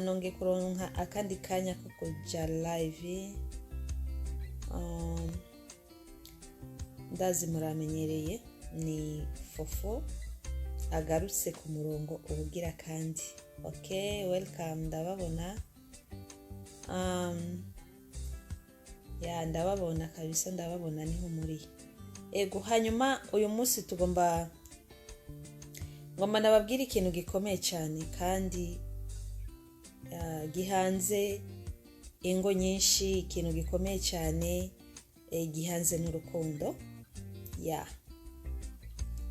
Nongeye kuronka akandi kanya ko kuja live. Ndazi muramenyereye, ni Fofo agarutse ku murongo ubugira kandi. Okay, welcome, ndababona. Ya, ndababona kabisa, ndababona, niho muri. Ego, hanyuma uyu munsi tugomba ngomba nababwira ikintu gikomeye cyane kandi gihanze ingo nyinshi, ikintu gikomeye cyane gihanze n'urukundo. Ya,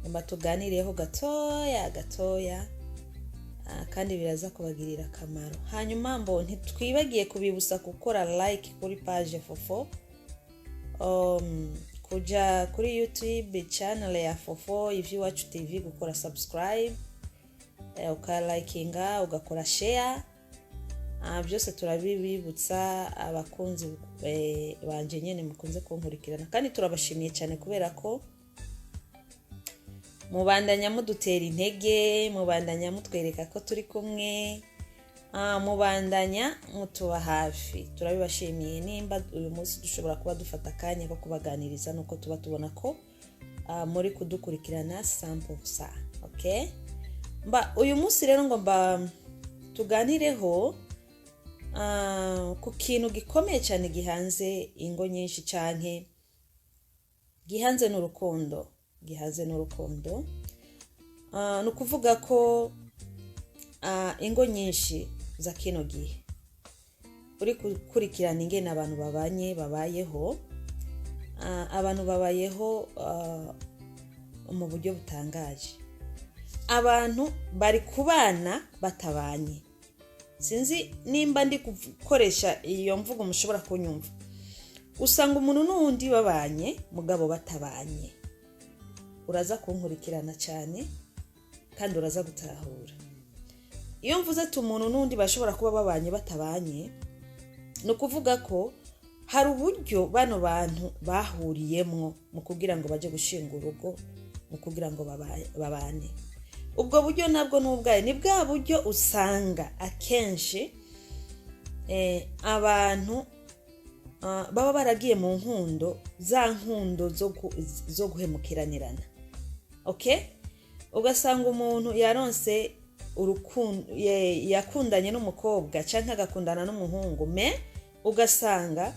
ngomba tuganireho gatoya gatoya, kandi biraza kubagirira akamaro. Hanyuma mbo ntitwibagiye kubibutsa gukora like kuri page Fofo, kuja kuri YouTube channel ya Fofo Ivy'iwacu TV, gukora subscribe, ukalikinga, ugakora share. Byose turabibibutsa abakunzi banje nyene mukunze kunkurikirana, kandi turabashimiye cyane kubera ko mubandanya mudutera intege, mubandanya mutwereka ko turi kumwe, mubandanya mutuba hafi, turabibashimiye. Nimba uyu munsi dushobora kuba dufata akanya ko kubaganiriza, nuko tuba tubona ko muri kudukurikirana 100%. Okay, mba uyu munsi rero ngo mba tuganireho ku kintu gikomeye cyane gihanze ingo nyinshi, canke gihanze n'urukundo, gihanze n'urukundo. Ni ukuvuga ko ingo nyinshi za kino gihe, uri gukurikirana ingene abantu babanye, babayeho, abantu babayeho mu buryo butangaje. Abantu bari kubana batabanye. Sinzi nimba ndi gukoresha iyo mvugo mushobora kunyumva. Usanga umuntu n'uwundi babanye mugabo batabanye. Uraza kunkurikirana cyane kandi uraza gutahura iyo mvuze ati umuntu n'undi bashobora kuba babanye batabanye. Ni ukuvuga ko hari uburyo bano bantu bahuriyemwo mu kugira ngo bajye gushinga urugo, mu kugira ngo babane. Ubwo buryo nabwo ni ubwayo, ni bwa buryo usanga akenshi abantu baba baragiye mu nkundo, za nkundo zo guhemukiranirana. Okay, ugasanga umuntu yaronse urukundo, yakundanye n'umukobwa cyangwa agakundana n'umuhungu, mais ugasanga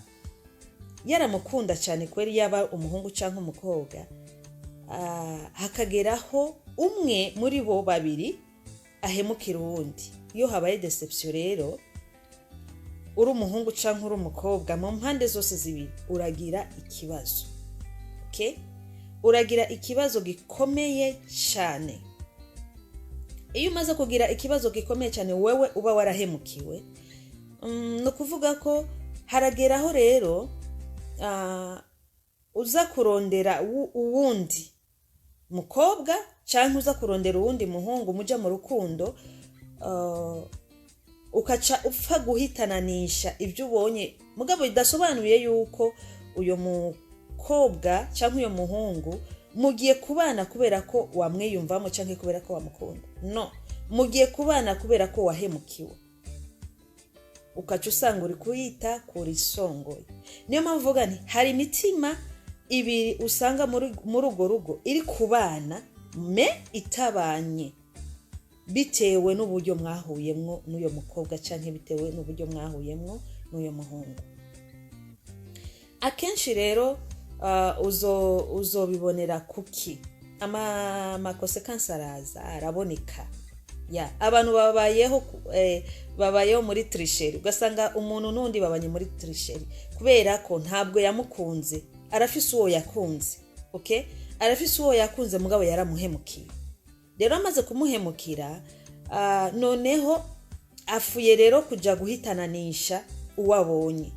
yaramukunda cyane kweri, yaba umuhungu cyangwa umukobwa, hakageraho umwe muri bo babiri ahemukira uwundi. Iyo habaye déception rero, uri umuhungu cyangwa uri umukobwa, mu mpande zose zibiri uragira ikibazo. Okay? Uragira ikibazo gikomeye cyane. Iyo umaze kugira ikibazo gikomeye cyane, wewe uba warahemukiwe, ni ukuvuga ko harageraho rero uza kurondera uwundi mukobwa cyangwa uza kurondera uwundi muhungu mujya mu rukundo, ukaca upfa guhitananisha ibyo ubonye, mugabo bidasobanuye yuko uyu mukobwa cyangwa uyu muhungu mugiye kubana kubera ko wamwiyumvamo cyangwa kubera ko wamukunda. No mugiye kubana kubera ko wahemukiwe, ukaca usanga uri kuyita kuri songoye. Niyo mpamvu uvuga nti hari imitima ibiri usanga muri urwo rugo iri kubana mais itabanye, bitewe n'uburyo mwahuyemwo n'uyo mukobwa cyangwa bitewe n'uburyo mwahuyemwo n'uyo muhungu. Akenshi rero uzobibonera kuki ama conséquences araza araboneka. Ya, abantu babayeho babayeho muri tricherie. Ugasanga umuntu n'undi babanye muri tricherie kubera ko ntabwo yamukunze, arafise uwo yakunze. Okay, arafise uwo yakunze, mugabo yaramuhemukiye. Rero amaze kumuhemukira, noneho afuye rero kuja guhitananisha uwo abonye.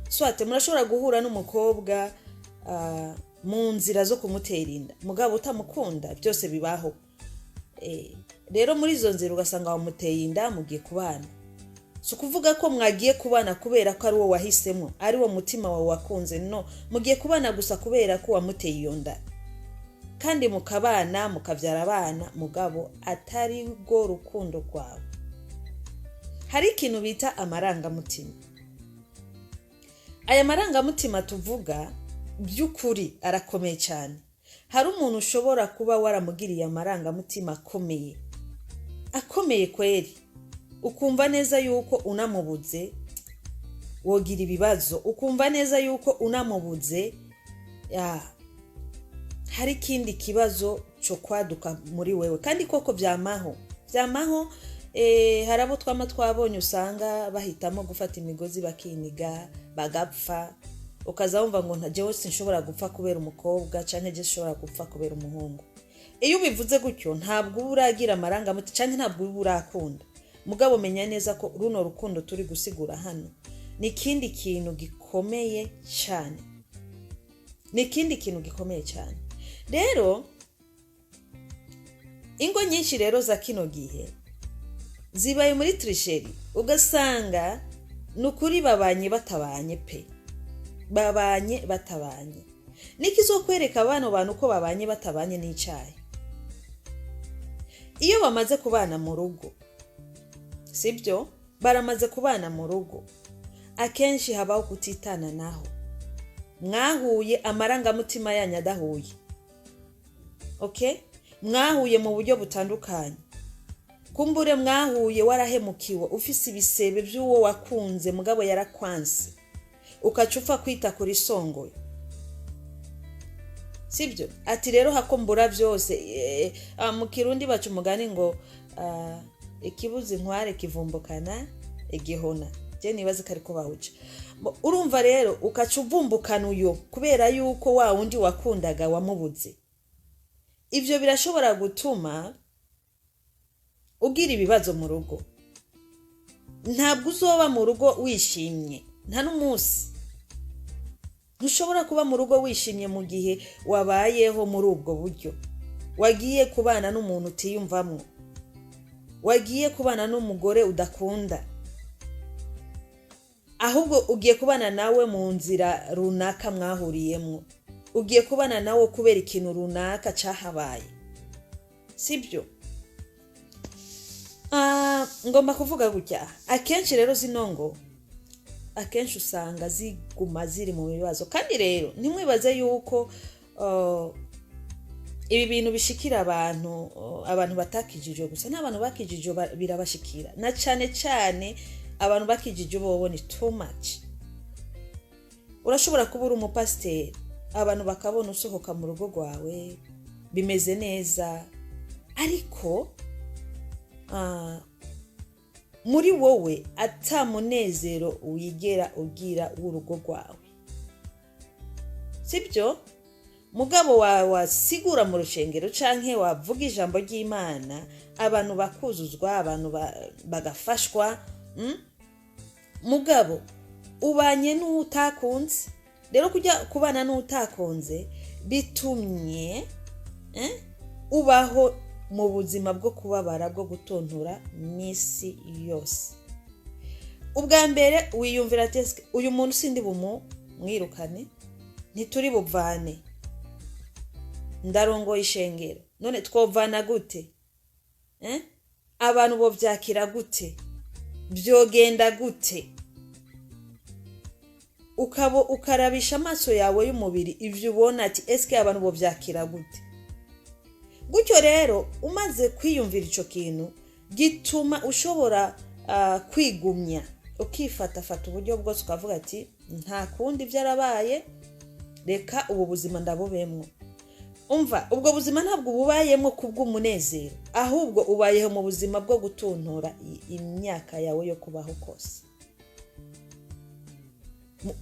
Soit murashobora guhura n'umukobwa mu nzira zo kumutera inda mugabo utamukunda, byose bibaho. Rero muri izo nzira ugasanga wamuteye inda, mugiye kubana. Si ukuvuga ko mwagiye kubana kubera ko ari wo wahisemo, ari wo mutima wawe wakunze. No mugiye kubana gusa kubera ko wamuteye iyo nda, kandi mukabana, mukabyara abana, mugabo atari rwo rukundo rwawe. Hari ikintu bita amarangamutima. Aya marangamutima tuvuga by'ukuri arakomeye cyane. Hari umuntu ushobora kuba waramugiriye amarangamutima akomeye, akomeye kweri, ukumva neza yuko unamubuze wogira ibibazo, ukumva neza yuko unamubuze hari ikindi kibazo cyo kwaduka muri wewe. Kandi koko byamaho, byamaho. Hari abo twama twabonye usanga bahitamo gufata imigozi bakiniga bagapfa, ukaza wumva ngo jewe sinshobora gupfa kubera umukobwa, canke je sinshobora gupfa kubera umuhungu. Iyo ubivuze gutyo ntabwo uba uragira amarangamutima, canke ntabwo uba urakunda. Mugabo menya neza ko runo rukundo turi gusigura hano ni ikindi kintu gikomeye cyane, ni ikindi kintu gikomeye cyane. Rero ingo nyinshi rero za kino gihe zibaye muri tricherie, ugasanga ni ukuri babanye batabanye pe, babanye batabanye. Nikizokwereka bano bantu ko babanye batabanye n'icyayi, iyo bamaze kubana mu rugo, sibyo? Baramaze kubana mu rugo, akenshi habaho kutitana naho mwahuye, amarangamutima yanyu adahuye, okay? Mwahuye mu buryo butandukanye. Kumbure mwahuye warahemukiwe, ufise ibisebe by'uwo wakunze mugabo yarakwanse, ukaca upfa kwita kuri songoye, sibyo? Ati rero hako mbura byose. Mu Kirundi baca umugani ngo ikibuza inkware kivumbukana igihona. Je nibaze ko ariko bawuca. Urumva rero ukaca uvumbukana uyo kubera yuko wa wundi wakundaga wamubuze. Ivyo birashobora gutuma ugira ibibazo mu rugo. Ntabwo uzoba mu rugo wishimye, nta n'umunsi. Ntushobora kuba mu rugo wishimye mu gihe wabayeho muri ubwo buryo. Wagiye kubana n'umuntu utiyumvamwo, wagiye kubana n'umugore udakunda, ahubwo ugiye kubana nawe mu nzira runaka mwahuriyemwo, ugiye kubana nawe kubera ikintu runaka cahabaye, sibyo? Ngomba kuvuga gutya, akenshi rero zino ngo akenshi usanga ziguma ziri mu bibazo. Kandi rero ntimwibaze yuko ibi bintu bishikira abantu batakijijwe gusa, n'abantu bakijijwe birabashikira, na cane cane abantu bakijijwe bobo ni too much. Urashobora kuba uri umupasiteri, abantu bakabona usohoka mu rugo rwawe bimeze neza, ariko muri wowe ata munezero wigera ugira w'urugo rwawe, sibyo? Mugabo wawe wasigura mu rushengero canke wavuga ijambo ry'Imana, abantu bakuzuzwa, abantu bagafashwa, Mugabo ubanye n'utakunze. Rero kujya kubana n'utakunze bitumye ubaho mu buzima bwo kubabara, bwo gutontora misi yose. Ubwa mbere wiyumvira ati uyu muntu sindi bumwirukane, ntituri buvane, ndarongoye ishengero, none twovana gute? Abantu bovyakira gute? Vyogenda gute? Ukabo ukarabisha amaso yawe y'umubiri ivyo ubona ati eske abantu bovyakira gute? Gutyo rero umaze kwiyumvira ico kintu gituma ushobora kwigumya, ukifatafata uburyo bwose, ukavuga ati nta kundi byarabaye, reka ubu buzima ndabubemwo. Umva, ubwo buzima ntabwo bubayemwo kubw'umunezero, ahubwo ubayeho mu buzima bwo gutuntura imyaka yawe yo kubaho kose,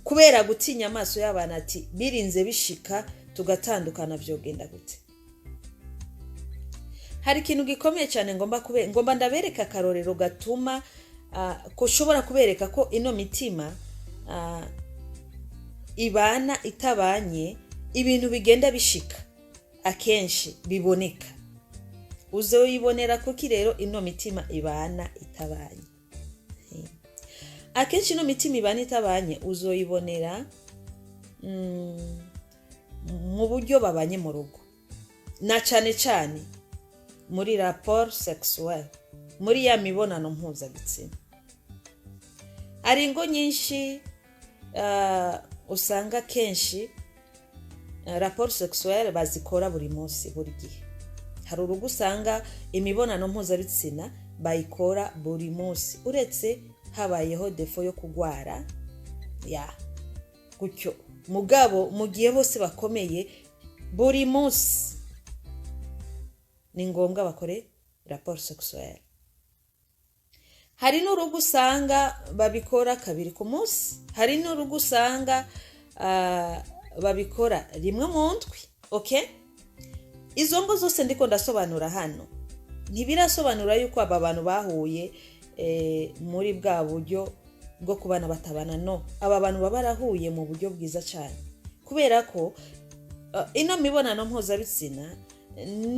kubera gutinya amaso y'abantu ati birinze bishika tugatandukana vyogenda gute? Hari ikintu gikomeye cyane ngomba ndabereka akarorero gatuma kushobora kubereka ko ino mitima ibana itabanye, ibintu bigenda bishika akenshi biboneka. Uzoyibonera kuki rero ino mitima ibana itabanye? Akenshi ino mitima ibana itabanye uzoyibonera mu buryo babanye mu rugo, na cane cane muri rapport sexuel, muri ya mibonano mpuzabitsina. Hari ingo nyinshi usanga kenshi rapport sexuelle bazikora buri munsi, buri gihe. Hari urugo usanga imibonano mpuzabitsina bayikora buri munsi, uretse habayeho défaut yo kugwara ya gutyo. Mugabo mu gihe bose bakomeye, buri munsi ni ngombwa bakore rapport sexuelle. Hari n'urugo usanga babikora kabiri ku munsi, hari n'urugo usanga babikora rimwe mu ndwi. Okay, izo ngo zose ndiko ndasobanura hano ntibirasobanura yuko aba bantu bahuye muri bwa buryo bwo kubana batabana. No, aba bantu baba barahuye mu buryo bwiza cyane, kubera ko ino mibonano mpuzabitsina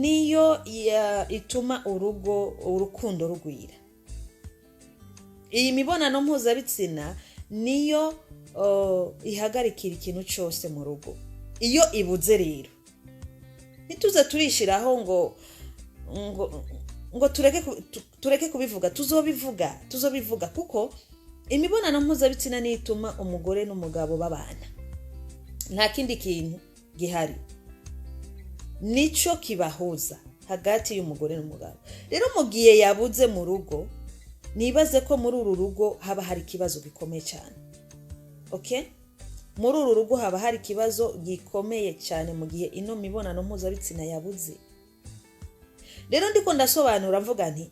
niyo ituma urugo urukundo rugwira. Iyi mibonano mpuzabitsina niyo ihagarikira ikintu cyose mu rugo. Iyo ibuze rero, ntituze turishiraho ngo tureke kubivuga. Tuzobivuga, tuzobivuga, kuko imibonano mpuzabitsina niyo ituma umugore n'umugabo babana. Nta kindi kintu gihari, nico kibahuza hagati y'umugore n'umugabo. Rero mu gihe yabuze mu rugo, nibaze ko muri uru rugo haba hari ikibazo gikomeye cyane. Okay, muri uru rugo haba hari ikibazo gikomeye cyane mu gihe ino mibonano mpuzabitsina yabuze. Rero ndiko ndasobanura mvuga nti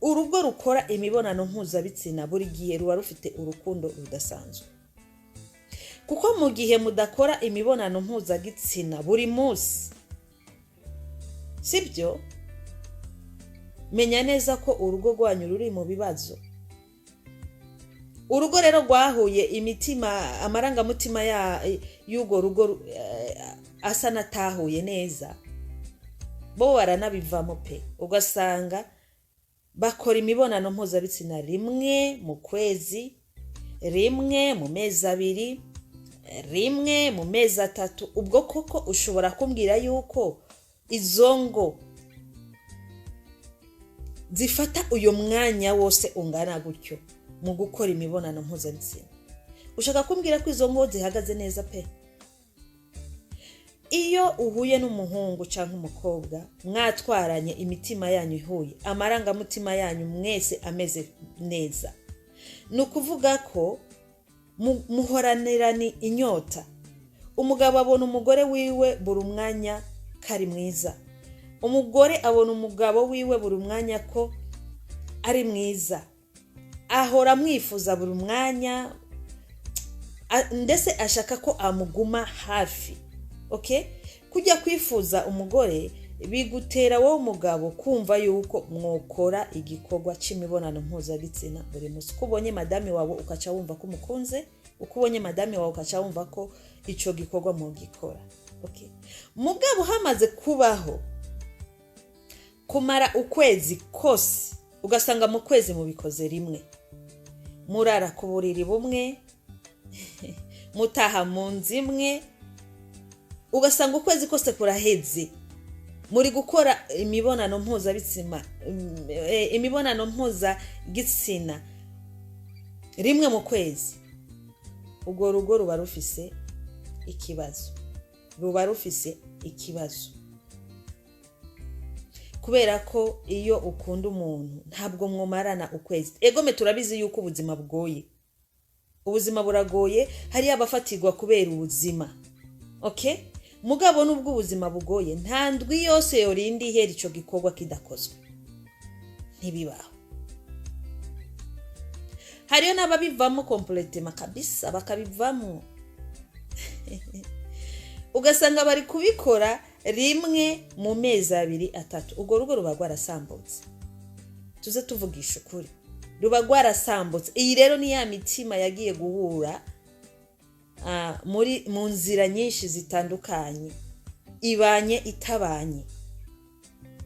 urugo rukora imibonano mpuzabitsina buri gihe ruba rufite urukundo rudasanzwe, kuko mu gihe mudakora imibonano mpuzagitsina buri munsi, sibyo, menya neza ko urugo rwanyu ruri mu bibazo. Urugo rero rwahuye imitima, amarangamutima y'urwo rugo asa n'atahuye neza, bo baranabivamo pe. Ugasanga bakora imibonano mpuzabitsina rimwe mu kwezi, rimwe mu mezi 2, rimwe mu mezi 3. Ubwo koko ushobora kumbwira yuko izo ngo zifata uyu mwanya wose ungana gutyo mu gukora imibonano mpuzabitsina, ushaka kumbwira ko izo ngo zihagaze neza pe? Iyo uhuye n'umuhungu cyangwa umukobwa, mwatwaranye, imitima yanyu ihuye, amarangamutima yanyu mwese ameze neza, ni ukuvuga ko muhoranirana inyota. Umugabo abona umugore wiwe buri mwanya ko ari mwiza, umugore abona umugabo wiwe buri mwanya ko ari mwiza, ahora amwifuza buri mwanya, ndetse ashaka ko amuguma hafi. Okay, kujya kwifuza umugore bigutera wowe umugabo kumva yuko mwokora igikorwa cy'imibonano mpuzabitsina buri munsi. Uko ubonye madame wawe ukaca wumva ko umukunze, uko ubonye madame wawe ukaca wumva ko icyo gikorwa mugikora. Okay, mugabo hamaze kubaho kumara ukwezi kose, ugasanga mu kwezi mubikoze rimwe, murara ku buriri bumwe, mutaha mu nzu imwe, ugasanga ukwezi kose kuraheze muri gukora imibonano mpuzabitsina, imibonano mpuzagitsina rimwe mu kwezi, urwo rugo ruba rufise ikibazo, ruba rufise ikibazo. Kubera ko iyo ukunda umuntu ntabwo mwomarana ukwezi. Egome, turabizi yuko ubuzima bugoye, ubuzima buragoye, hariyo abafatirwa kubera ubuzima. Okay, mugabo nubwo ubuzima bugoye, nta ndwi yose yorinda ihera ico gikorwa kidakozwe, ntibibaho. Hariyo n'ababivamo complètement kabisa, bakabivamo, ugasanga bari kubikora rimwe mu mezi 2, 3. Urwo rugo ruba rwarasambutse, tuze tuvugisha ukuri, ruba rwarasambutse. Iyi rero ni ya mitima yagiye guhura muri mu nzira nyinshi zitandukanye, ibanye itabanye.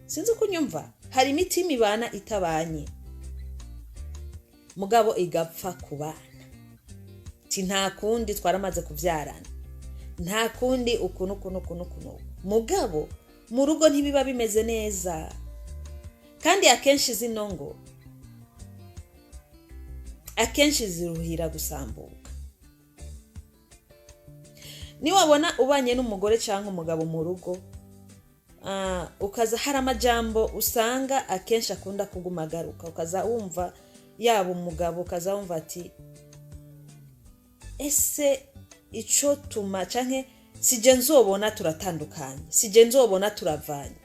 Sinzi uko unyumva. Hari imitima ibana itabanye, mugabo igapfa kubana. Ti nta kundi, twaramaze kubyarana, nta kundi, ukuntu ukuntu ukuntu ukuntu. Mugabo mu rugo ntibiba bimeze neza. Kandi akenshi zino ngo Akenshi ziruhira gusambuka. Niwabona ubanye n'umugore cyangwa umugabo mu rugo, ukaza hari amajambo usanga akenshi akunda kuguma agaruka, ukaza wumva yaba umugabo, ukaza wumva ati ese ico tuma canke sije nzobona turatandukanye, sije nzobona turavanye.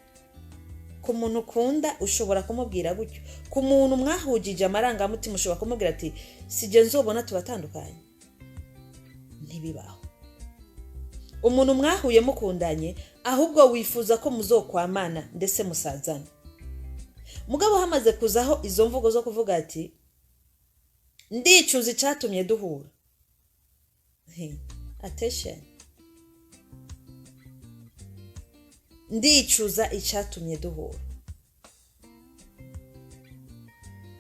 Ku muntu ukunda ushobora kumubwira gutyo, ku muntu mwahujije amarangamutima ushobora kumubwira ati sije nzobona turatandukanye. Ntibibaho. Umuntu mwahuye mukundanye ahubwo wifuza ko muzokwamana ndetse musazana. Mugabo hamaze kuzaho izo mvugo zo kuvuga ati ndicuza icatumye duhura. Attention. Ndicuza icatumye duhura.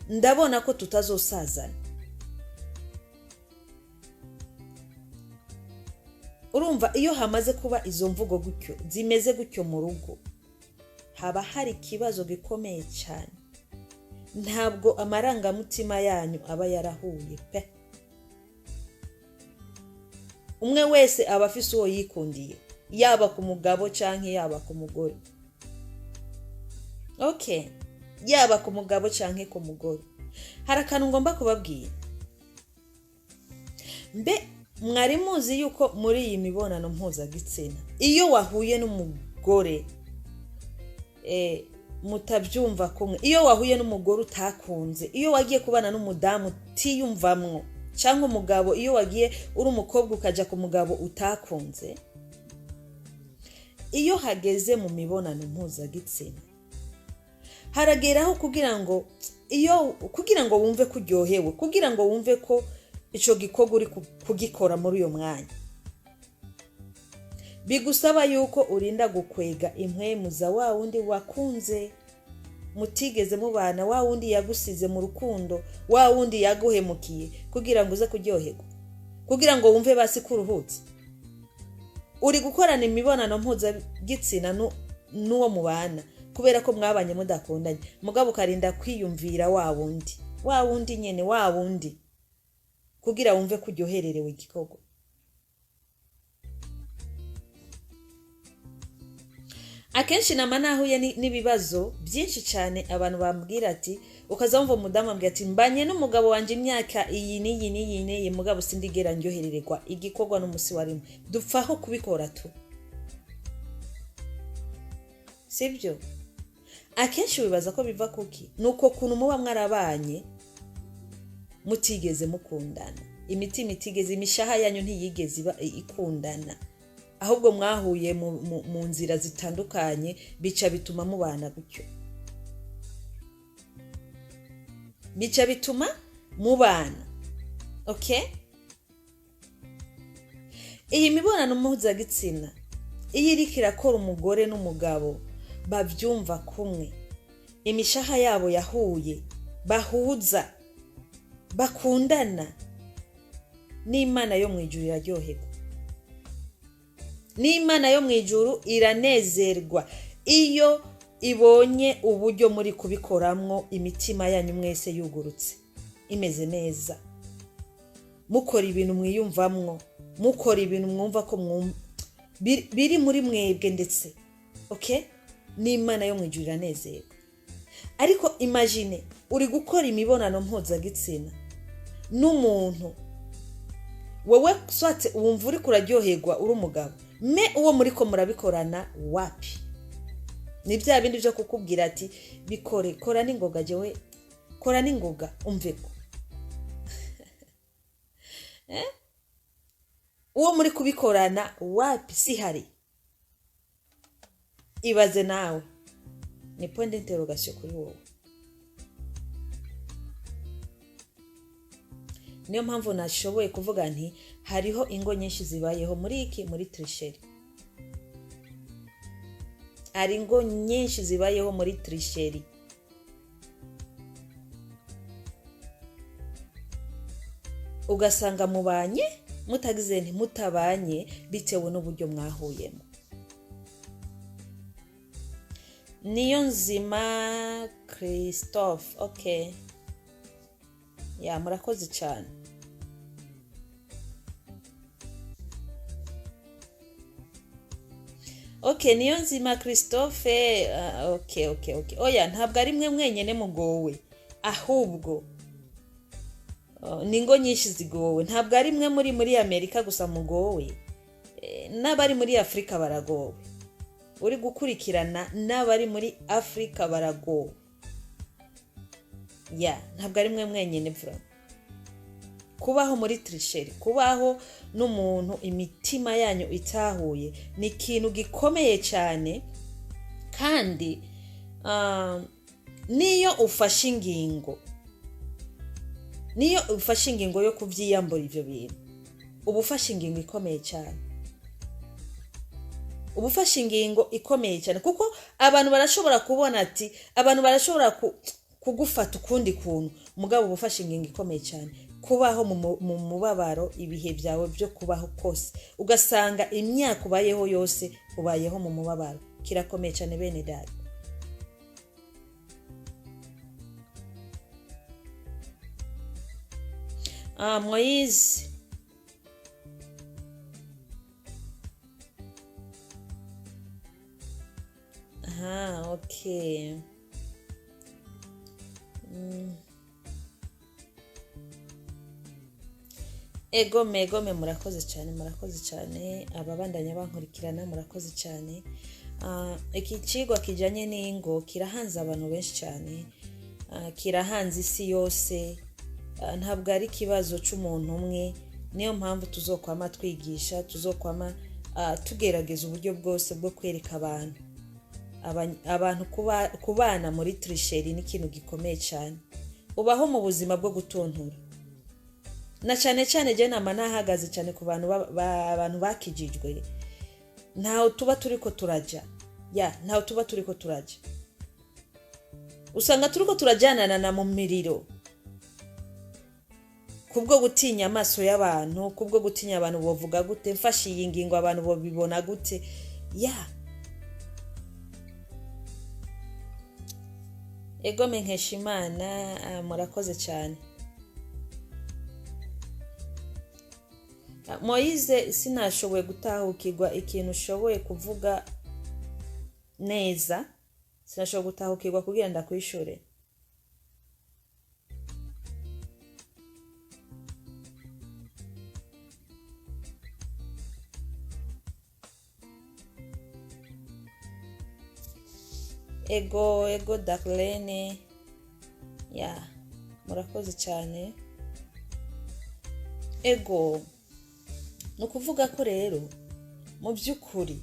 Ndabona ko tutazosazana. Urumva iyo hamaze kuba izo mvugo gutyo, zimeze gutyo mu rugo, haba hari ikibazo gikomeye cyane. Ntabwo amarangamutima yanyu aba yarahuye pe. Umwe wese aba afise uwo yikundiye, yaba ku mugabo canke yaba ku mugore. Okay, yaba ku mugabo canke ku mugore. Hari akantu ngomba kubabwira. Mbe mwari muzi yuko muri iyi mibonano mpuzagitsina iyo wahuye n'umugore mutabyumva kumwe, iyo wahuye n'umugore utakunze, iyo wagiye kubana n'umudamu utiyumvamwo, cyangwa umugabo, iyo wagiye uri umukobwa ukaja ku mugabo utakunze, iyo hageze mu mibonano mpuzagitsina harageraho kugira ngo iyo kugira ngo wumve ko uryohewe, kugira ngo wumve ko ico gikorwa uri kugikora muri uyo mwanya, bigusaba yuko urinda gukwega impwemu za wa wundi wakunze mutigeze mubana, wa wundi yagusize mu rukundo, wa wundi yaguhemukiye, kugira ngo uze kuryoherwa, kugira ngo wumve basi ko uruhutse. Uri gukorana imibonano mpuzagitsina n'uwo mubana kubera ko mwabanye mudakundanye, mugabo ukarinda kwiyumvira wa wundi, wa wundi nyene, wa wundi, kugira wumve ko uryohererewe igikorwa. Akenshi nama nahuye n'ibibazo byinshi cyane, abantu bambwira ati, ukaza wumva umudamu ambwira ati mbanye n'umugabo wanje imyaka iyi n'iyi n'iyi n'iyi, mugabo sindigera ndyoherererwa igikorwa n'umusi warimo, dupfaho kubikora tu. Sibyo? Akenshi wibaza ko biva kuki? Nuko kuntu muba mwarabanye mutigeze mukundana, imitima itigeze, imishaha yanyu ntiyigeze iba ikundana, ahubwo mwahuye mu nzira zitandukanye, bica bituma mubana gutyo, bica bituma mubana. Okay? Iyi mibonano mpuzagitsina iyo iriko irakora umugore n'umugabo bavyumva kumwe, imishaha yabo yahuye, bahuza, bakundana, n'Imana yo mwijuru iraryoherwa, n'Imana yo mwijuru iranezerwa iyo ibonye uburyo muri kubikoramwo, imitima yanyu mwese yugurutse imeze neza, mukora ibintu mwiyumvamwo, mukora ibintu mwumva ko biri muri mwebwe ndetse. Okay? N'Imana yo mwijuru iranezerwa. Ariko imagine uri gukora imibonano mpuzagitsina n'umuntu wewe swate wumva uri kuraryoherwa uri umugabo, me uwo muri ko murabikorana wapi? Ni bya bindi byo kukubwira ati bikore, kora n'ingoga, jewe kora n'ingoga umve ko uwo muri kubikorana wapi, si hari. Ibaze nawe, ni point d'interrogation kuri wowe. Niyo mpamvu nashoboye kuvuga nti hariho ingo nyinshi zibayeho muri iki, muri tricherie. Hari ingo nyinshi zibayeho muri tricherie. Ugasanga mubanye mutagize nti mutabanye bitewe n'uburyo mwahuyemo. Niyo nzima Christophe, okay. Ya, murakoze cyane. Ok, niyo nzima Christophe. Ok, oya, ntabwo ari mwe mwenyine mugowe, ahubwo ni ingo nyinshi zigowe. Ntabwo ari mwe muri Amerika gusa mugowe, n'abari muri Afurika baragowe. Uri gukurikirana, n'abari muri Afurika baragowe. Ya, ntabwo ari mwe mwenyine vura. Kubaho muri tricherie, kubaho n'umuntu imitima yanyu itahuye, ni ikintu gikomeye cyane. Kandi niyo ufashe ingingo yo kubyiyambura ibyo bintu, uba ufashe ingingo ikomeye cyane, uba ufashe ingingo ikomeye cyane, kuko abantu barashobora kubona ati abantu barashobora kugufata ukundi kuntu. Mugabo uba ufashe ingingo ikomeye cyane. Kubaho mu mubabaro ibihe byawe byo kubaho kose, ugasanga imyaka ubayeho yose ubayeho mu mubabaro, kirakomeye cyane, bene data. Moise. Aha, okay. Egome, egome, murakoze cyane, murakoze cyane. Ababandanya bankurikirana, murakoze cyane. Iki kigwa kijanye n'ingo kirahanze abantu benshi cyane, kirahanze isi yose. Ntabwo ari ikibazo cy'umuntu umwe. Niyo mpamvu tuzokwama twigisha, tuzokwama tugerageza uburyo bwose bwo kwereka abantu abantu kubana muri tricherie ni ikintu gikomeye cyane. Ubaho mu buzima bwo gutuntura, na cyane cyane jye nama nahagaze cyane ku bantu abantu bakijijwe. Ntaho tuba turiko turajya, ya, ntaho tuba turiko turajya. Usanga turiko turajyanana na mu miriro kubwo gutinya amaso y'abantu, kubwo gutinya abantu bovuga gute, mfashe iyi ngingo abantu bobibona gute. Ya, egome, Nkeshimana, murakoze cyane. Moise, sinashoboye gutahukirwa ikintu ushoboye kuvuga neza, sinashoboye gutahukirwa kugira ndakwishure. Ego, ego, Darlene, ya, murakoze cyane. Ego, ni ukuvuga ko rero mu by'ukuri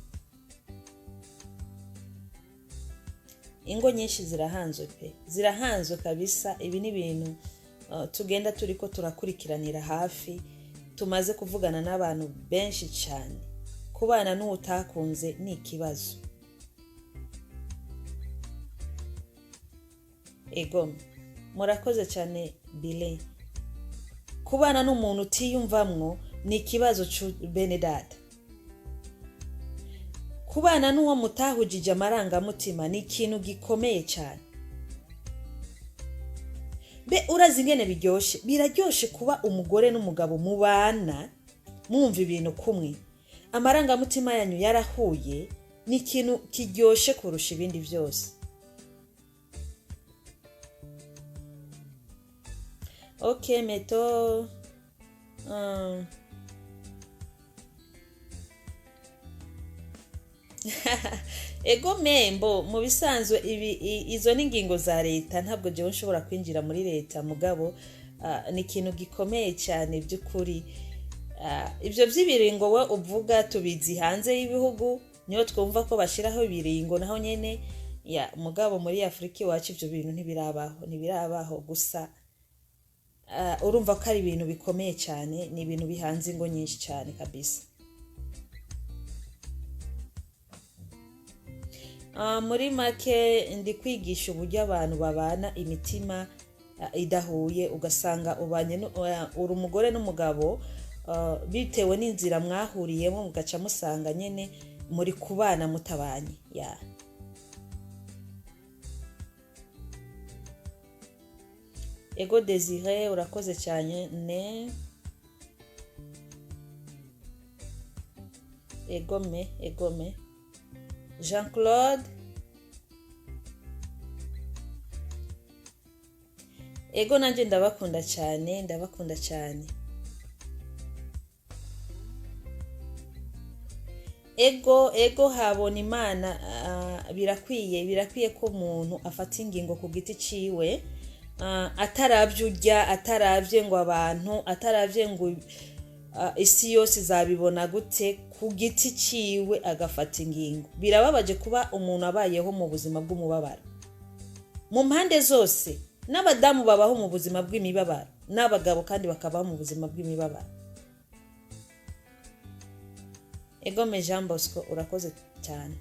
ingo nyinshi zirahanzwe pe, zirahanzwe kabisa. Ibi ni ibintu tugenda turi ko turakurikiranira hafi, tumaze kuvugana n'abantu benshi cyane. Kubana n'uwo utakunze ni ikibazo. Ego, murakoze cyane, bile. Kubana n'umuntu utiyumvamwo ni ikibazo, bene data. Kubana n'uwo mutahujije amarangamutima ni ikintu gikomeye cyane. Be urazi ingene biryoshe? Biraryoshe kuba umugore n'umugabo mubana mwumva ibintu kumwe, amarangamutima yanyu yarahuye. Ni ikintu kiryoshe kurusha ibindi byose. Ok, meto. Ego membo, mu bisanzwe ibi izo ni ingingo za leta, ntabwo jewe nshobora kwinjira muri leta. Mugabo ni ikintu gikomeye cyane by'ukuri. Ibyo by'ibiringo we uvuga tubizi hanze y'ibihugu, niyo twumva ko bashyiraho ibiringo naho nyene. Ya, mugabo muri Afurika iwacu ibyo bintu ntibirabaho, ntibirabaho gusa. Urumva ko ari ibintu bikomeye cyane, ni ibintu bihanze ingo nyinshi cyane kabisa. Muri make ndi kwigisha uburyo abantu babana imitima idahuye, ugasanga ubanye uri umugore n'umugabo, bitewe n'inzira mwahuriyemo, mugaca musanga nyene muri kubana mutabanye. Ya. Ego Desire, urakoze cyane. Ne egome egome Jean Claude, ego nanjye ndabakunda cyane, ndabakunda cyane. Ego ego habona Imana. Birakwiye, birakwiye ko umuntu afata ingingo ku giti ciwe, atarabye urya, atarabye ngo abantu, atarabye ngo isi yose izabibona gute, ku giti ciwe agafata ingingo. Birababaje kuba umuntu abayeho mu buzima bw'umubabaro mu mpande zose. N'abadamu babaho mu buzima bw'imibabaro, n'abagabo kandi bakabaho mu buzima bw'imibabaro. Egome Jean Bosco, urakoze cyane.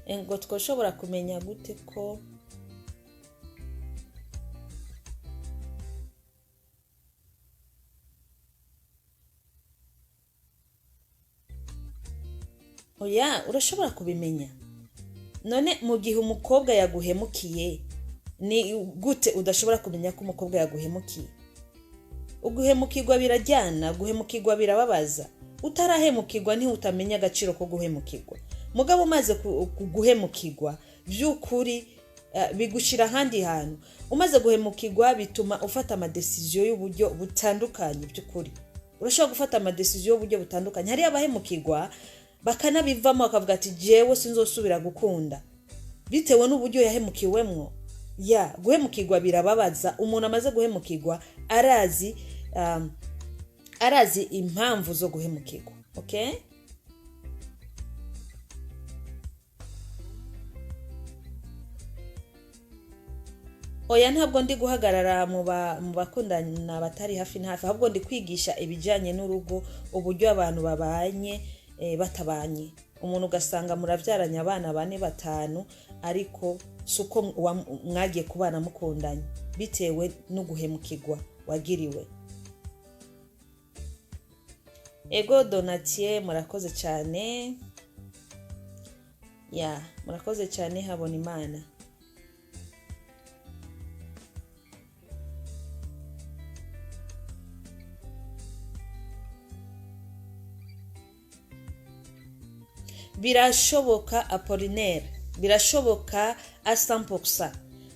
Ngo twoshobora kumenya gute ko Oya, urashobora kubimenya. None mu gihe umukobwa yaguhemukiye, ni gute udashobora kumenya ko umukobwa yaguhemukiye? Uguhemukirwa birajyana, guhemukirwa birababaza. Utarahemukirwa ntiutamenya agaciro ko guhemukirwa. Mugabo umaze guhemukirwa by'ukuri, bigushira ahandi hantu. Umaze guhemukirwa bituma ufata amadesiziyo y'uburyo butandukanye. By'ukuri urashobora gufata amadesiziyo y'uburyo butandukanye. Hari abahemukirwa bakanabivamo, bakavuga ati: "Jewe sinzosubira gukunda", bitewe n'uburyo yahemukiwemwo. Ya, guhemukirwa birababaza. Umuntu amaze guhemukirwa arazi impamvu zo guhemukirwa, okay? Oya, ntabwo ndi guhagarara mu bakundana batari hafi na hafi, ahubwo ndi kwigisha ibijyanye n'urugo, uburyo abantu babanye batabanye. Umuntu ugasanga murabyaranye abana bane, batanu, ariko si uko mwagiye kubana mukundanye, bitewe no guhemukirwa wagiriwe. Ego Donatier, murakoze cyane. Ya, murakoze cyane, habona Imana. Birashoboka Apollinaire, birashoboka a 100%.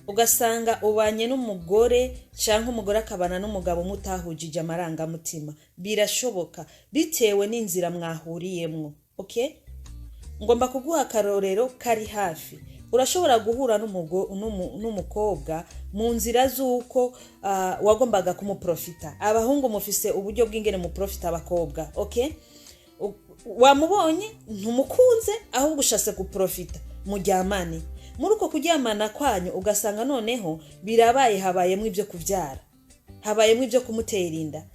Ugasanga ubanye n'umugore cyangwa umugore akabana n'umugabo mutahujije amarangamutima. Birashoboka bitewe n'inzira mwahuriyemwo, okay? Ngomba kuguha akarorero kari hafi. Urashobora guhura n'umukobwa mu nzira z'uko wagombaga kumuprofita. Abahungu mufise uburyo bw'ingene muprofita abakobwa, okay? Wamubonye, ntumukunze, ahubwo ushatse guprofita muryamane. Muri uko kuryamana kwanyu ugasanga noneho birabaye, habayemo ibyo kubyara, habayemo ibyo kumutera inda.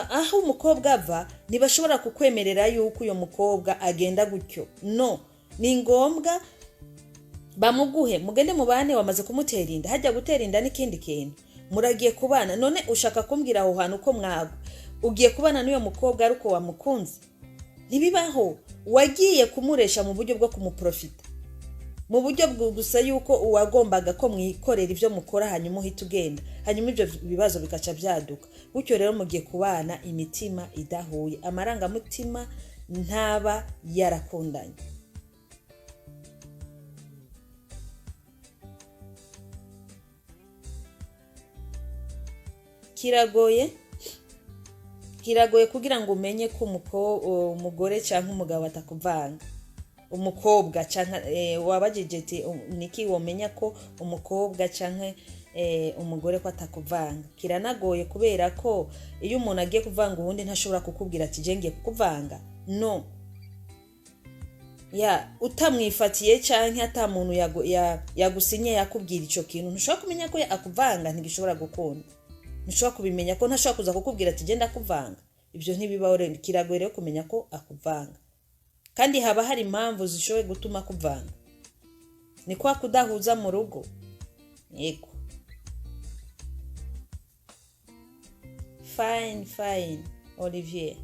Aho umukobwa ava ntibashobora kukwemerera yuko uyo mukobwa agenda gutyo. No, ni ngombwa bamuguhe, mugende mubane. Wamaze kumutera inda, hajya gutera inda n'ikindi kintu. Muragiye kubana, none ushaka kumbwira aho hantu ko mwago ugiye kubana n'uyo mukobwa ariko wamukunze? Ntibibaho. Wagiye kumuresha mu buryo bwo kumuprofita, mu buryo gusa yuko uwagombaga ko mwikorera ibyo mukora, hanyuma uhita ugenda, hanyuma ibyo bibazo bigaca byaduka gutyo. Rero mugiye kubana imitima idahuye, amarangamutima ntaba yarakundanye. Kiragoye, kiragoye kugira ngo umenye ko umugore cyangwa umugabo atakuvanga. Umukobwa cyangwa wabajije ati: "Niki womenya ko umukobwa cyangwa umugore ko atakuvanga?" Kiranagoye kubera ko iyo umuntu agiye kuvanga uwundi ntashobora kukubwira ati: "Je ngiye kukuvanga." No ya utamwifatiye cyangwa ata muntu yagusinye yakubwira ico kintu, ntushobora kumenya ko akuvanga. Ntigishobora gukunda, ntushobora kubimenya ko ntashobora kuza kukubwira ati: "Genda kuvanga." Ibyo ntibibaho. Rero kiragoye rero kumenya ko akuvanga, kandi haba hari impamvu zishoboye gutuma akuvanga. Ni kwa kudahuza mu rugo. Yego, fine, fine. Olivier.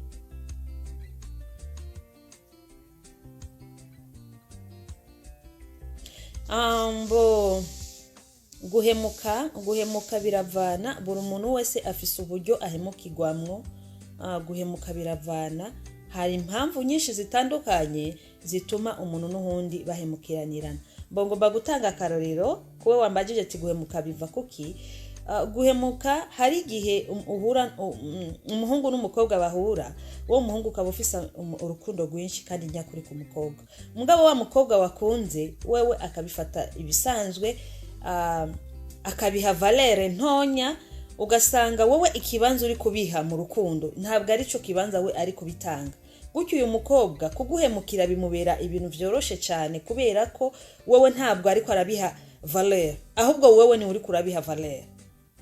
Ambo guhemuka biravana, buri muntu wese afise uburyo ahemukirwamwo. Guhemuka biravana, hari impamvu nyinshi zitandukanye zituma umuntu n'uwundi bahemukiranirana. Ngomba gutanga akarorero kuwe wambajije ati guhemuka biva kuki? Guhemuka hari igihe uhura umuhungu n'umukobwa bahura, uwo muhungu ukaba ufise urukundo rwinshi kandi nyakuri ku mukobwa, mugabo wa mukobwa wakunze wewe akabifata ibisanzwe, akabiha valere ntonya, ugasanga wowe ikibanza uri kubiha mu rukundo ntabwo ari cyo kibanza we ari kubitanga. Gutyo uyu mukobwa kuguhemukira bimubera ibintu vyoroshe cyane, kubera ko wowe ntabwo ariko arabiha valere, ahubwo wowe ni uri kurabiha valere.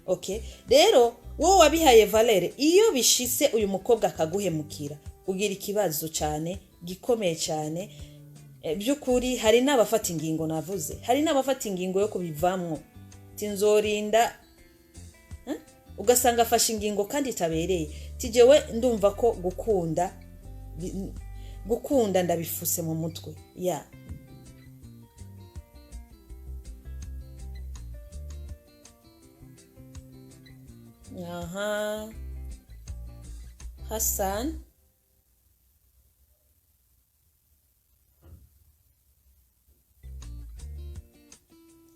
Okay, rero wowe wabihaye valere, iyo bishitse uyu mukobwa akaguhemukira ugira ikibazo cyane gikomeye cyane. By'ukuri hari n'abafata ingingo, navuze hari n'abafata ingingo yo kubivamwo, tinzorinda ugasanga afashe ingingo kandi itabereye. Tijewe ndumva ko gukunda ndabifuse mu mutwe ya. Aha Hassan,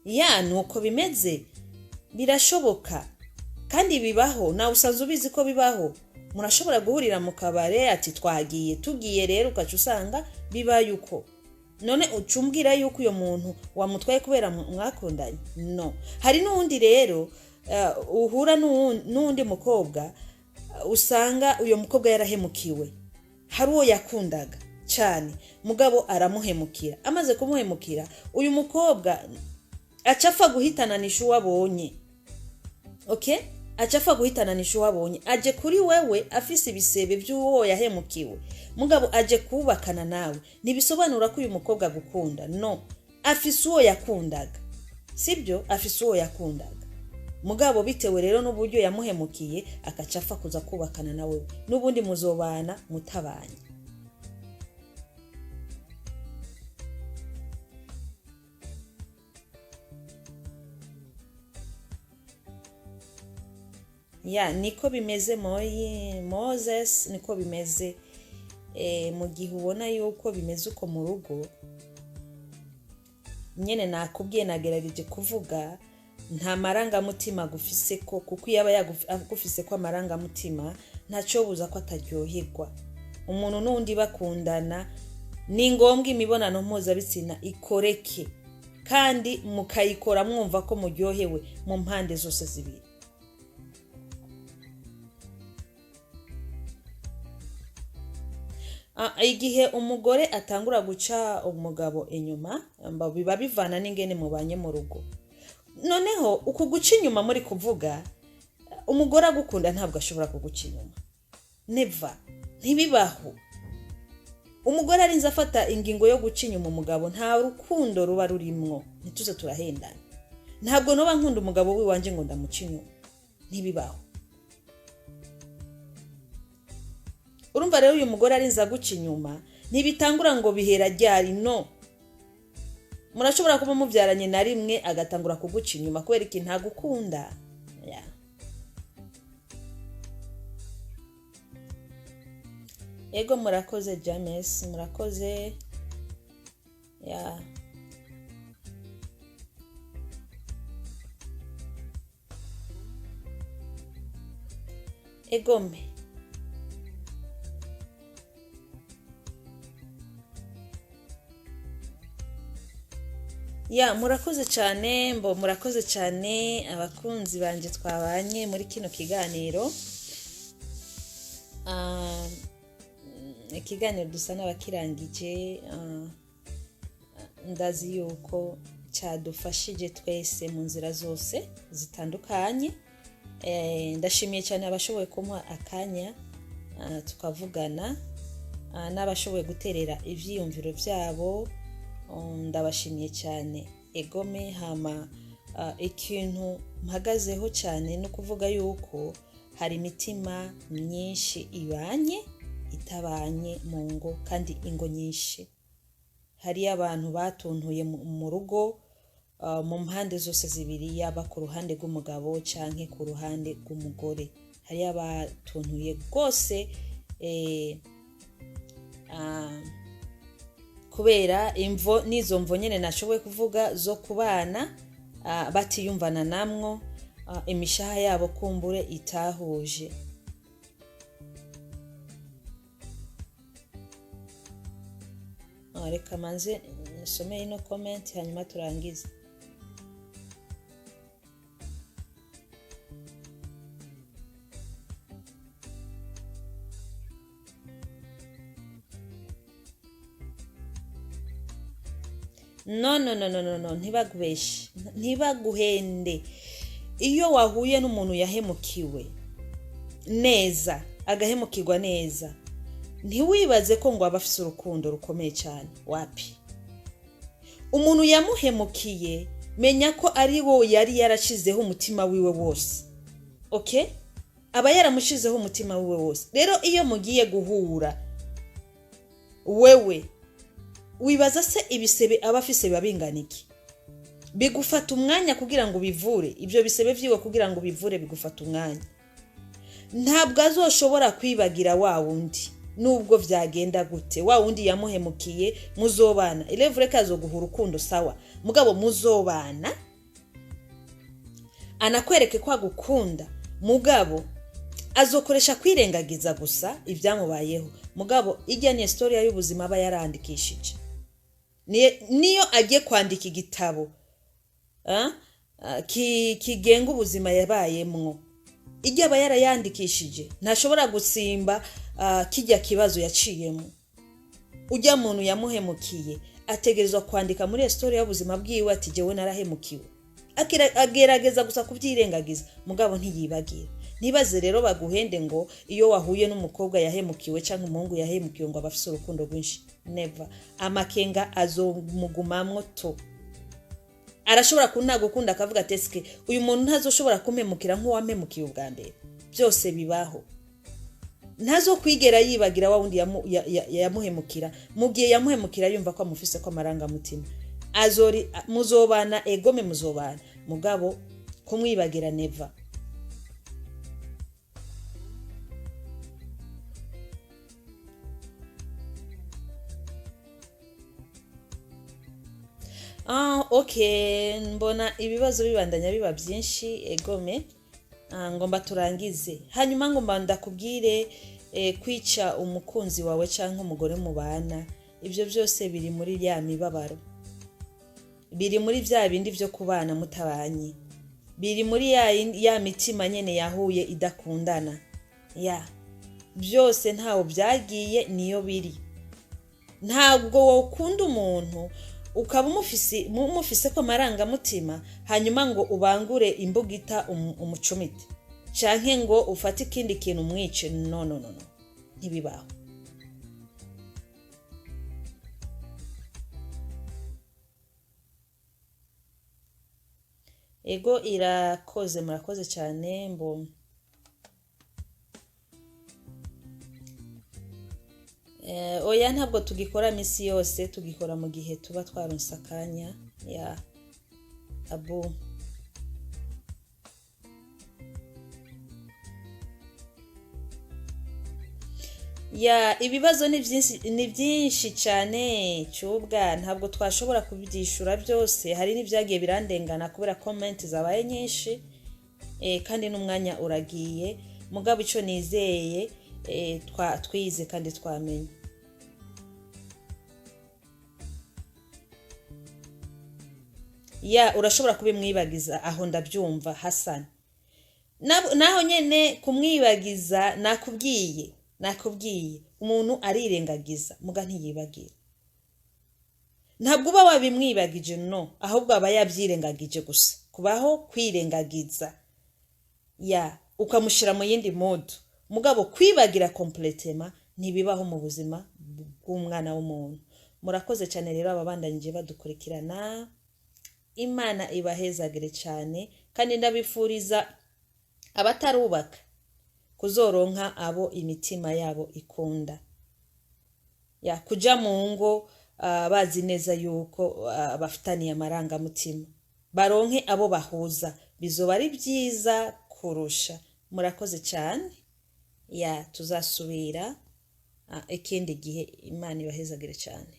ya nuko bimeze, birashoboka kandi bibaho, nawe usanzwe ubizi ko bibaho. Murashobora guhurira mu kabare ati twagiye tugiye, rero ugaca usanga bibaye uko. None ucumbwira yuko uyo muntu wamutwaye kubera mwakundanye? No. Hari n'uwundi rero uhura n'uwundi mukobwa, usanga uyo mukobwa yarahemukiwe, hari uwo yakundaga cyane mugabo aramuhemukira. Amaze kumuhemukira uyu mukobwa aca apfa guhitananisha uwo abonye. Okay, aca apfa guhitananisha uwo abonye, aje kuri wewe afise ibisebe by'uwo yahemukiwe, mugabo aje kubakana nawe. Ntibisobanura ko uyu mukobwa agukunda, no, afise uwo yakundaga, sibyo? Afise uwo yakundaga, mugabo bitewe rero n'uburyo yamuhemukiye akaca apfa kuza kubakana nawe, n'ubundi muzobana mutabanye. Ya niko bimeze Moses, niko bimeze. Mu gihe ubona yuko bimeze uko mu rugo nyene, nakubwiye nagerageje kuvuga nta marangamutima agufise ko, kuko iyo aba agufise ko amarangamutima ntacyo buza ko ataryoherwa. Umuntu n'undi bakundana ni ngombwa imibonano mpuzabitsina ikoreke, kandi mukayikora mwumva ko muryohewe mu mpande zose zibiri. Igihe umugore atangura guca umugabo inyuma, biba bivana n'ingene mubanye mu rugo. Noneho uku guca inyuma muri kuvuga, umugore agukunda ntabwo ashobora kuguca inyuma, never, ntibibaho. Umugore arinze afata ingingo yo guca inyuma umugabo, nta rukundo ruba rurimwo, ntituze turahendana. Ntabwo noba nkunda umugabo wiwanje ngo ndamuca inyuma, ntibibaho. Urumva rero uyu mugore arinze aguca inyuma, ntibitangura ngo bihera ryari, no. Murashobora kuba mubyaranye na rimwe agatangura kuguca inyuma kubera iki? Ntagukunda. Yeah. Ego murakoze James, murakoze. Yeah. Egome. Ya murakoze cyane, mbo murakoze cyane abakunzi banje twabanye muri kino kiganiro. Ikiganiro dusa n'abakirangije, ndazi yuko cyadufashije twese mu nzira zose zitandukanye. Ndashimiye cyane abashoboye kumuha akanya tukavugana, n'abashoboye guterera ivyiyumviro byabo, ndabashimiye cyane. Egome hama ikintu mpagazeho cyane no kuvuga yuko Hari imitima myinshi ibanye itabanye mu ngo, kandi ingo nyinshi hariyo abantu batuntuye mu rugo, mu mpande zose zibiri, yaba ku ruhande rw'umugabo canke ku ruhande rw'umugore. Hariyo abatuntuye rwose, kubera imvo n'izo mvo nyene nashoboye kuvuga zo kubana, batiyumvana namwo, imishaha yabo kumbure itahuje. Reka manze nsome ino comment hanyuma turangize. No, no, no, no, no, no, ntibagubeshe, ntibaguhende. Iyo wahuye n'umuntu yahemukiwe neza, agahemukirwa neza, ntiwibaze ko ngo aba afise urukundo rukomeye cyane. Wapi? Umuntu yamuhemukiye, menya ko ari wo yari yarashizeho umutima wiwe wose. Okay, aba yaramushizeho umutima wiwe wose. Rero iyo mugiye guhura, wewe wibaza se ibisebe aba afise biba bingana iki? Bigufata umwanya kugira ngo ubivure ibyo bisebe vyiwe. Kugira ngo ubivure bigufata umwanya. Ntabwo azoshobora kwibagira wa wundi, nubwo vyagenda gute. Wa wundi yamuhemukiye muzobana, ilevure kazoguha urukundo, sawa, mugabo muzobana anakwereke ko agukunda, mugabo azokoresha kwirengagiza gusa ibyamubayeho. Mugabo ijya ni historia y'ubuzima aba yarandikishije. Niyo agiye kwandika igitabo kigenga ubuzima yabayemwo, ijya aba yarayandikishije, ntashobora gusimba kijya kibazo yaciyemo. Ujya muntu yamuhemukiye ategerezwa kwandika muri historia y'ubuzima bwiwe ati: "Jewe narahemukiwe." Agerageza gusa kubyirengagiza, mugabo ntiyibagira. Ntibaze rero baguhende ngo iyo wahuye n'umukobwa yahemukiwe cyangwa umuhungu yahemukiwe ngo aba afise urukundo rwinshi. Never. Amakenga azomugumamwo to. Arashobora kunagukunda akavuga ati: "Eske uyu muntu ntazoshobora kumpemukira nk'uwampemukiye ubwa mbere?" Byose bibaho. Ntazokwigera yibagira wa wundi yamuhemukira. Mu gihe yamuhemukira yumva ko amufise ko amarangamutima, azori muzobana, egome muzobana, mugabo kumwibagira, never. Okay, mbona ibibazo bibandanya biba byinshi, egome. Ngomba turangize, hanyuma ngomba ndakubwire, kwica umukunzi wawe cyangwa umugore mubana, ibyo byose biri muri ya mibabaro, biri muri bya bindi byo kubana mutabanye, biri muri ya mitima nyene yahuye idakundana. Ya byose ntawo byagiye, niyo biri. Ntabwo wokunda umuntu ukaba umufise ko amarangamutima, hanyuma ngo ubangure imbugita umucumite, canke ngo ufate ikindi kintu umwice. No, no, no, no, ntibibaho. Ego, irakoze, murakoze cyane. Mbo oya, ntabwo tugikora misi yose, tugikora mu gihe tuba twaronse akanya. Ya abu. Ya, ibibazo ni byinshi, ni byinshi cyane cyubwa, ntabwo twashobora kubyishura byose. Hari n'ibyagiye birandengana kubera comment zabaye nyinshi, kandi n'umwanya uragiye. Mugabo icyo nizeye, twize kandi twamenye. Ya, urashobora kubimwibagiza, aho ndabyumva, Hassan. Naho nyene kumwibagiza, nakubwiye umuntu arirengagiza muga ntiyibagira. Ntabwo uba wabimwibagije, no, ahubwo aba yabyirengagije gusa. Kubaho kwirengagiza, ya, ukamushyira mu yindi mode, mugabo kwibagira complètement ntibibaho mu buzima bw'umwana w'umuntu. Murakoze cyane rero ababandanyije badukurikirana. Imana ibahezagire cyane, kandi ndabifuriza abatarubaka. Kuzoronka abo imitima yabo ikunda, ya kuja mu ngo bazi neza yuko bafitaniye amarangamutima, baronke abo bahuza, bizoba ari byiza kurusha. Murakoze cyane. Ya, tuzasubira ikindi gihe. Imana ibahezagire cyane.